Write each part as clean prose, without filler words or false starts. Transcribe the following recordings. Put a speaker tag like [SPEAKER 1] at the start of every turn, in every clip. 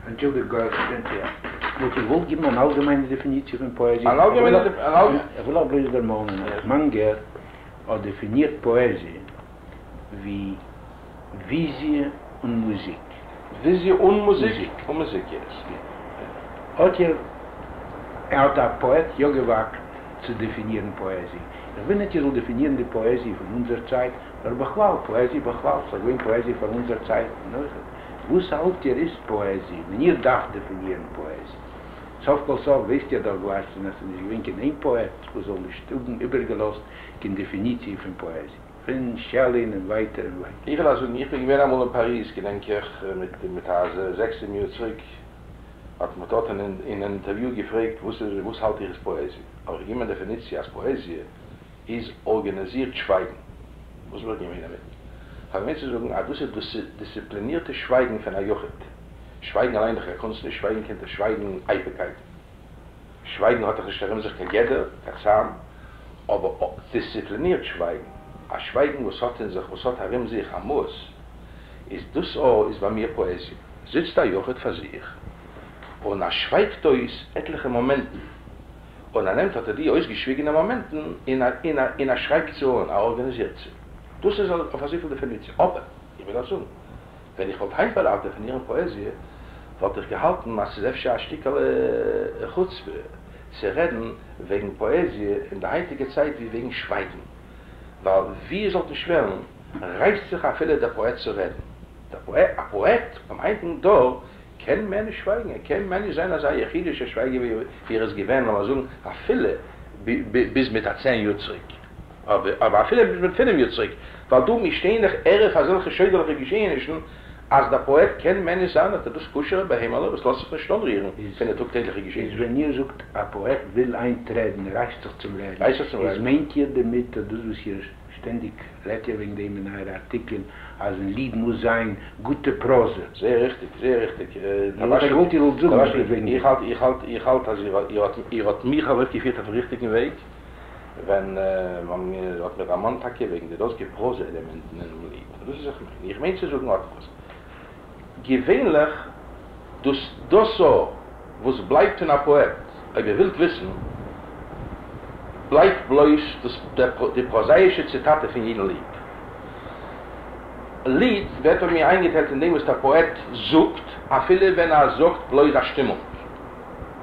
[SPEAKER 1] אנטשולדיגט גאט, וואלט איר געוואלט גיבן אן אלגעמיינע דעפיניציע פון פאעזיע? איך וויל אייך בלויז דערמאנען אז מאנגער האט דעפינירט פאעזיע ווי וויזיע און מוזיק.
[SPEAKER 2] וויזיע און מוזיק? און מוזיק, יעס.
[SPEAKER 1] האט איר, האט א פאעט יא געוואגט צו דעפינירן פאעזיע? איך וויל ניט איר זאלט דעפינירן די פאעזיע פון אונזער צייט, נאר בכלל, פאעזיע בכלל, ס'איז געווען פאעזיע פאר אונזער צייט אויכעט. וואס האלט איר איז פאעזיע, ווען איר דארפט דעפינירן פאעזיע? סוף כל סוף ווייסט איר דאך גלאטשטיין אז ס'איז נישט געווען קיין איין פאעט וואס זאל נישט האבן איבערגעלאזט קיין דעפיניציע פון פאעזיע, פון שעלין און ווייטער און ווייטער.
[SPEAKER 2] איך וועל אייך זאגן, איך בין געווען אמאל אין פאריז, געדענק איך, מיט מיט א זעקס זיבן יאר צוריק, האט מען מיך דארט אין אן אינטערוויו געפרעגט וואס איז וואס האלט איך איז פאעזיע, האב איך געגעבן א דעפיניציע אז פאעזיע איז ארגאניזירט שווייגן. וואס האב איך געמיינט דערמיט? כ'האב געמיינט צו זאגן אז דאס איז דאס דיסציפלינירטע שווייגן פון א יחיד. שווייגן אליין איז דאך קיין קונסט נישט, שווייגן קענט איר שווייגן אייביגקייטן. שווייגן האט דאך נישט ארום זיך קיין גדר, קיין צאם. אבער דיסציפלינירט שווייגן, א שווייגן וואס האט אין זיך, וואס האט ארום זיך א מהות, איז דאס א איז ביי מיר פאעזיע. זיצט א יחיד פאר זיך און ער שווייגט אויס עטליכע מאמענטן. און ער נעמט אט די אויסגעשוויגענע מאמענטן און און און ער שרייבט זיי אן, ער ארגאניזירט זיי. דאס איז אויף אזויפיל דעפיניציע. אבער, איך וויל אייך זאגן, ווען איך וואלט היינט באדארפט דעפינירן פאעזיע, וואלט איך געהאלטן אז ס'איז אפשר א שטיקעלע חוצפה צו רעדן וועגן פאעזיע אין די היינטיגע צייט ווי וועגן שווייגן. ווייל ווי איר זאלט נישט וועלן, רייסט זיך אפילו דער פאעט צו רעדן. דער פאעט, א פאעט ביים היינטיגן דור, קען מער נישט שווייגן, ער קען מער נישט זיין אזא יחידישער שווייגער ווי ער איז געווען, לאמיר זאגן אפילו ביז מיט א צען יאר צוריק, אבער אפילו ביז מיט פינף יאר צוריק, ווייל דא מיר שטייען דאך ערב אזעלכע שוידערליכע געשעענישן, אז דער פאעט קען מער נישט זיין אט דאס כשר'ע בהמה'לע וואס לאזט זיך נישט אנרירן פון די טאג טעגליכע
[SPEAKER 1] איז
[SPEAKER 2] געשעענישן.
[SPEAKER 1] ווען איר זאגט א פאעט וויל היינט רעדן, ער רייסט זיך צום רעדן,
[SPEAKER 2] רייסט זיך צום
[SPEAKER 1] איז
[SPEAKER 2] רעדן.
[SPEAKER 1] מיינט איר דערמיט אט דאס וואס איר שטענדיג רעדט איר וועגן דעם אין אייערע ארטיקלען אז אין ליד מוז זיין גוטע פראזע.
[SPEAKER 2] זייער ריכטיג, זייער ריכטיג.
[SPEAKER 1] איך וואלט געוואלט איר זאלט זאגן עפעס וועגן
[SPEAKER 2] איך
[SPEAKER 1] דעם.
[SPEAKER 2] האלט, איך האלט, איך האלט אז איר האט, איר האט מיך ארויפגעפירט אויפן ריכטיגן וועג, ווען איר האט מיר דערמאנט טאקע וועגן די דאזיגע פראזע עלעמענטן אינעם ליד. און דאס איז איך מיין. איך מיין צו זאגן אט וואס. געווענליך דאס דאס א וואס בלייבט פון א פאעט, אויב איר ווילט וויסן, בלייבט בלויז דאס די פראזאישע ציטאטע פון יעדן ליד. ליד ווערט ביי מיר איינגעטיילט אין דעם וואס דער פאעט זאגט, אפילו ווען ער זאגט בלויז א שטימונג.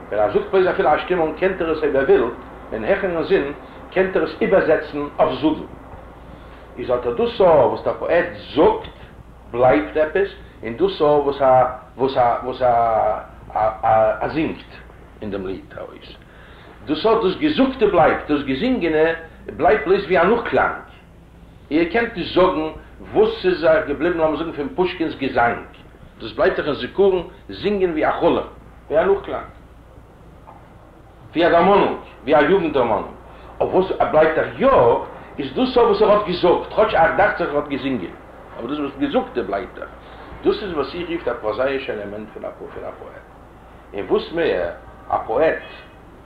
[SPEAKER 2] ווען ער זאגט בלויז אפילו א שטימונג קענט איר עס אויב איר ווילט, אין העכערן זין, קענט איר עס איבערזעצן אויף זאגן. איז אט דאס א וואס דער פאעט זאגט. בלייבט עפעס, און דאס א וואס א וואס א וואס א א א זינגט אין דעם ליד ארויס, דאס א דאס געזאגטע בלייבט, דאס געזינגענע בלייבט בלויז ווי א נאכקלאנג. איר קענט נישט זאגן וואס ס'איז אייך געבליבן לאמיר זאגן פון פושקינ'ס געזאנג, דאס בלייבט אייך אין זכרון זינגען ווי א חלום, ווי א נאכקלאנג. ווי א דערמאנונג, ווי א יוגנט דערמאנונג. אבער וואס בלייבט אייך יא, איז דאס וואס ער האט געזאגט, כאטש אייך דאכט זיך ער האט געזינגען, אבער דאס וואס געזאגטע בלייבט אייך. דאס איז וואס איך רוף דער פראזאישע עלעמענט פון א פאעט. און וואס מער א פאעט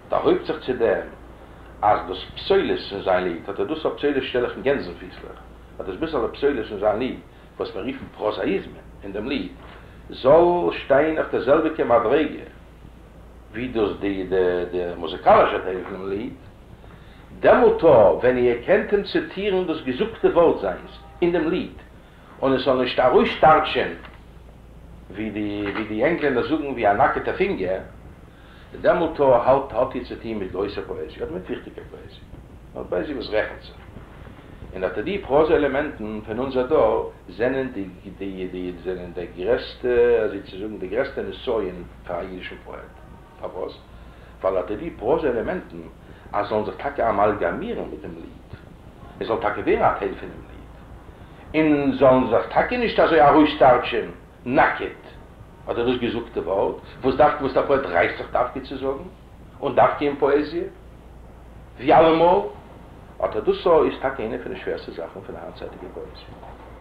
[SPEAKER 2] דערהויבט זיך צו דעם אז דאס פסולת אין זיין ליד, אט דאס פסולת שטעל איך אין גענזן-פיסלעך, אט דאס ביסעלע פסולת אין זיין ליד, וואס מיר רופן פראזאיזמען אין דעם ליד, זאל שטיין אויף דער זעלביקער מדריגה ווי דאס די די מוזיקאלישע טייל פונעם ליד, דעמאלט ווען איר קענט אים ציטירן דאס געזאגטע ווארט זיינס אין דעם ליד, און עס זאל נישט ארויסטארטשען ווי די ווי די ענגלענדער זאגן ווי א נאקעטע פינגער, דעמאלט האלט האט איר צו טון מיט גרויסע פאעזיע, אדער מיט וויכטיגע פאעזיע, נאר פאעזיע וואס רעכנט זיך. און אט די פראזע עלעמענטן פון אונזער דור זענען די די די זענען דער גרעסטע, אזוי צו זאגן, די גרעסטע נסיון פאר א אידישן פאעט. פארוואס? ווייל אט די פראזע עלעמענטן אז זאלן זיך טאקע אמאלגאמירן מיט דעם ליד, עס זאל טאקע ווערן א טייל פונעם ליד, און זאלן זיך טאקע נישט אזוי ארויסטארטשען נאקעט, אדער דאס געזאגטע ווארט, וואס דווקא וואס דער פאעט רייסט זיך דווקא צו זאגן, און דווקא אין פאעזיע. ווי אלעמאל, אט דאס איז טאקע איינע פון די שווערסטע זאכן פון די היינטצייטיגע פאעזיע.